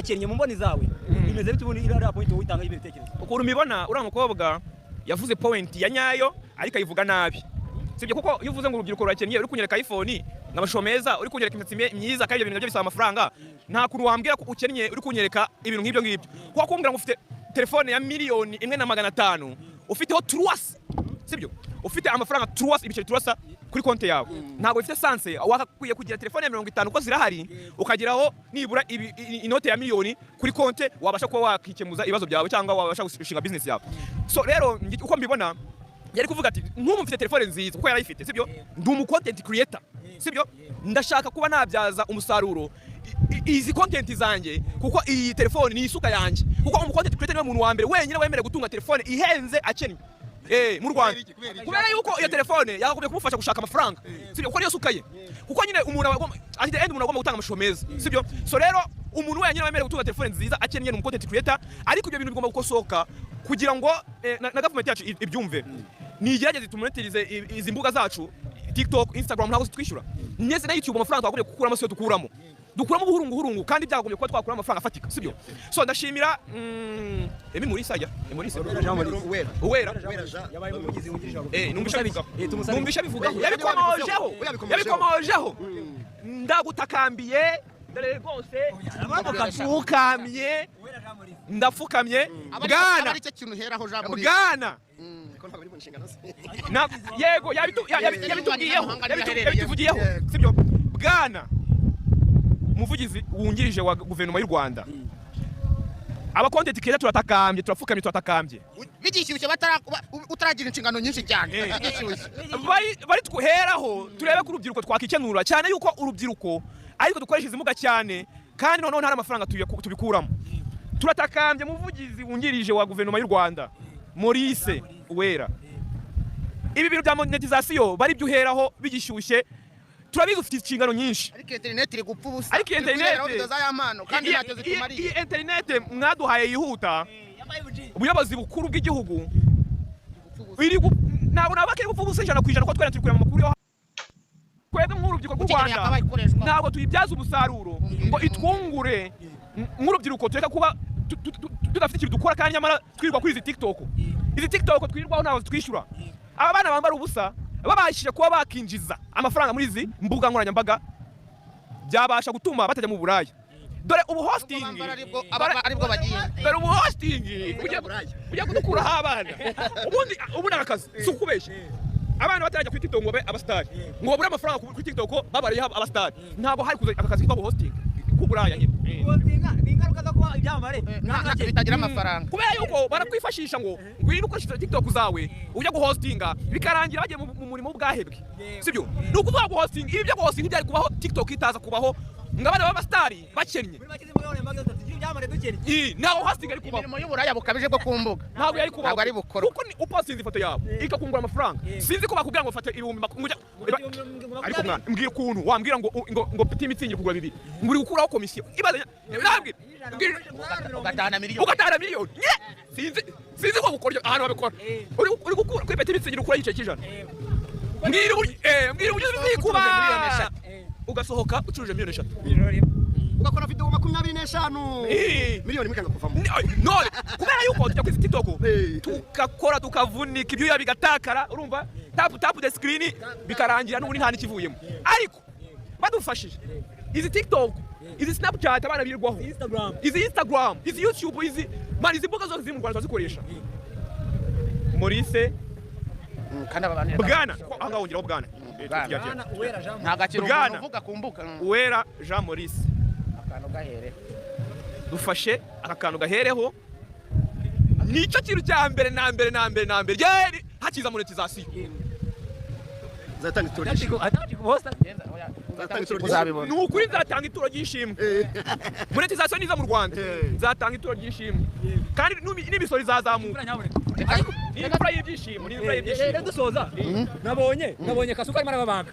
Bakennye mu mboni zawe bimeze bite? Ubundi iriya point wowe utanga ibitekerezo? Ukuntu mbibona, uriya mukobwa yavuze point ya nyayo, ariko ayivuga nabi, sibyo? Kuko iyo uvuze ngo urubyiruko rurakennye, uri kunyereka iPhone n'amashusho meza, uri kunyereka imisatsi myiza, kandi ibyo bintu nabyo bisaba amafaranga, nta kuntu wambwira ko ukennye uri kunyereka ibintu nk'ibyo ngibyo. Kuko kumbwira ngo ufite telefone ya 1,500,000, ufiteho turuwasi, sibyo? Ufite amafaranga turuwasi, ibiceri turuwasa kuri konti yawe, ntabwo bifite sens. Wakakwiye kugira telefone ya 50 kuko zirahari, ukageraho nibura inote ya miliyoni kuri konti, wabasha kuba wakikemuza ibibazo byawe cyangwa wabasha gushinga business yawe. So rero uko mbibona, yari kuvuga ati: "Nk'ubu mfite telefone nziza," kuko yarayifite, sibyo? "Ndi umu content creator, sibyo? Ndashaka kuba nabyaza umusaruro izi content zanjye, kuko iyi telefone ni isuka yanjye." Kuko umu content creator niwe muntu wa mbere wenyine wemerewe gutunga telefone ihenze akennye mu Rwanda, kubera yuko iyo telefone yakagombye kumufasha gushaka amafaranga, sibyo? Kuko niyo suka ye. Kuko nyine umuntu aba agomba, at the end, umuntu agomba gutanga amashusho meza, sibyo? So rero umuntu wenyine wemerewe gutunga telefone nziza akennye ni umu content creator. Ariko ibyo bintu bigomba gukosoka kugira ngo na government yacu ibyumve, nigerageze tumonetize izi mbuga zacu. TikTok, Instagram ntabwo zitwishyura ndetse na YouTube. Amafaranga twagombye gukuramo siyo dukuramo, dukuramo buhurungu hurungu, kandi byakagombye kuba twakura amafaranga afatika, sibyo? So ndashimira Emi Murisa, ajya Emulisa Uwera. Yabaye umuvugizi wungirije wa Numvisha bivugaho. Tumusabe. Numvisha bivugaho, yabikomojeho. Yabikomojeho. Ndagutakambiye dore rwose, ndapfukamye, ndapfukamye, bwana. Ari cyo kintu uheraho, Jean Maurice. Bwana. Yego, yabitubwiyeho, yabituvugiyeho, sibyo? Bwana umuvugizi wungirije wa guverinoma y'u Rwanda, aba content creator turatakambye, turapfukamye, turatakambye. Bigishyushye, utaragira inshingano nyinshi cyane, bigishyushye. Bari tuheraho turebe ko urubyiruko twakikenura, cyane yuko urubyiruko ariko dukoresha izi mbuga cyane, kandi noneho nta n'amafaranga tubikuramo. Turatakambye, muvugizi wungirije wa guverinoma y'u Rwanda Maurice Uwera, ibi bintu bya monetization bari byo uheraho bigishyushye. Turabizi ufite inshingano nyinshi. Ariko interineti iri gupfa ubusa. Ariko Iri kureberaho interineti video za ya mpano kandi ntacyo zitumariye. Iyi interineti mwaduhaye yihuta, ubuyobozi bukuru bw'igihugu, ntabwo naba kiri gupfa ubusa 100%, kuko twari turi kureba amakuru yo twebwe nk'urubyiruko rw'u Ikeneye Rwanda yakabaye ikoreshwa. Ntabwo tuyibyaza umusaruro ngo itwungure nk'urubyiruko, tureka kuba tudafite ikintu dukora kandi nyamara twirirwa kuri izi TikTok. Izi TikTok twirirwaho ntabwo zitwishyura. Aba bana bambara ubusa babashije kuba bakinjiza amafaranga muri izi mbuga nkoranyambaga, byabasha gutuma batajya mu buraya. Dore ubu hosting Bambara aribwo aribwo bagiye. Dore ubu hosting ujya kudukuraho abana. Ubundi aka kazi si ukubeshya, abana batarajya kuri TikTok ngo babe abasitari, ngo babure amafaranga kuri TikTok babareho abasitari, ntabwo hari kuza aka kazi kitwa hosting k'uburaya nyine. Ni ingaruka zo kuba ibyamamare bitagira amafaranga. Kubera yuko barakwifashisha ngo ngwino ukoreshe TikTok zawe ujya guhostinga, bikarangira bagiye mu murimo w'ubwahebwe, sibyo? Ni ukuvuga guhostinga, ibi byo guhostinga ntibyari kubaho TikTok itaza kubaho, ngo abana b'abasitari bakennye. Muri make, izi mbuga nkoranyambaga zitugira ibyamamare dukennye. Ntabwo hosting ari kubaho. Imirimo y'uburaya bukabije bwo ku mbuga Ntabwo yari kubaho. Ntabwo ari bukorwa. Kuko ni upostinze ifoto yawe ikakungura amafaranga, sinzi ko bakubwira ngo fata ibihumbi ariko mwana, mbwira ukuntu wambwira ngo petit mützig kugura bibiri, ngo uri gukuraho komisiyo. Ibaze, nabwira Ugatahana miliyoni. Ugatahana miliyoni. Nye! Sinzi ko gukora ahantu babikora, uri gukura kuri petit mützig ukura igice cy'ijana. Mbwira uburyo bizikuba ugasohoka ucuruje miliyoni 3. Ugakora video 25, miliyoni imwe ikanga kuvamo. None kubera yuko tujya kuri TikTok tugakora, tukavunika ibyuya bigatakara, urumva, tap tap the screen, bikarangira n'ubundi nta n'ikivuyemo. Ariko badufashije, izi TikTok, izi Snapchat abana birirwaho, Instagram, izi Instagram, izi YouTube, izi man, izi mbuga zose ziri mu Rwanda turazikoresha, Maurice. Kandi aba bantu Bwana, ko aha ngaho wongeraho bwana. Bwana. Bwana Uwera Jean. Ntabwo akiri Bwana. umuntu uvuga ku mbuga. Uwera Jean Maurice, Akantu gahere. Dufashe aka kantu gahereho. Nicyo kintu cya mbere na mbere na mbere na mbere yeri hakiza monetization. Zatanga ituro ry'ishimwe. Zatanga ituro ry'ishimwe. Uzabibona. Ni ukuri, nzatanga ituro ry'ishimwe. Monetization niza mu Rwanda, nzatanga ituro ry'ishimwe, kandi n'imisoro izazamuka. Ni imfura y'ibyishimo, ni imfura Rero y'ibyishimo. dusoza, nabonye Kasuka arimo arababaga.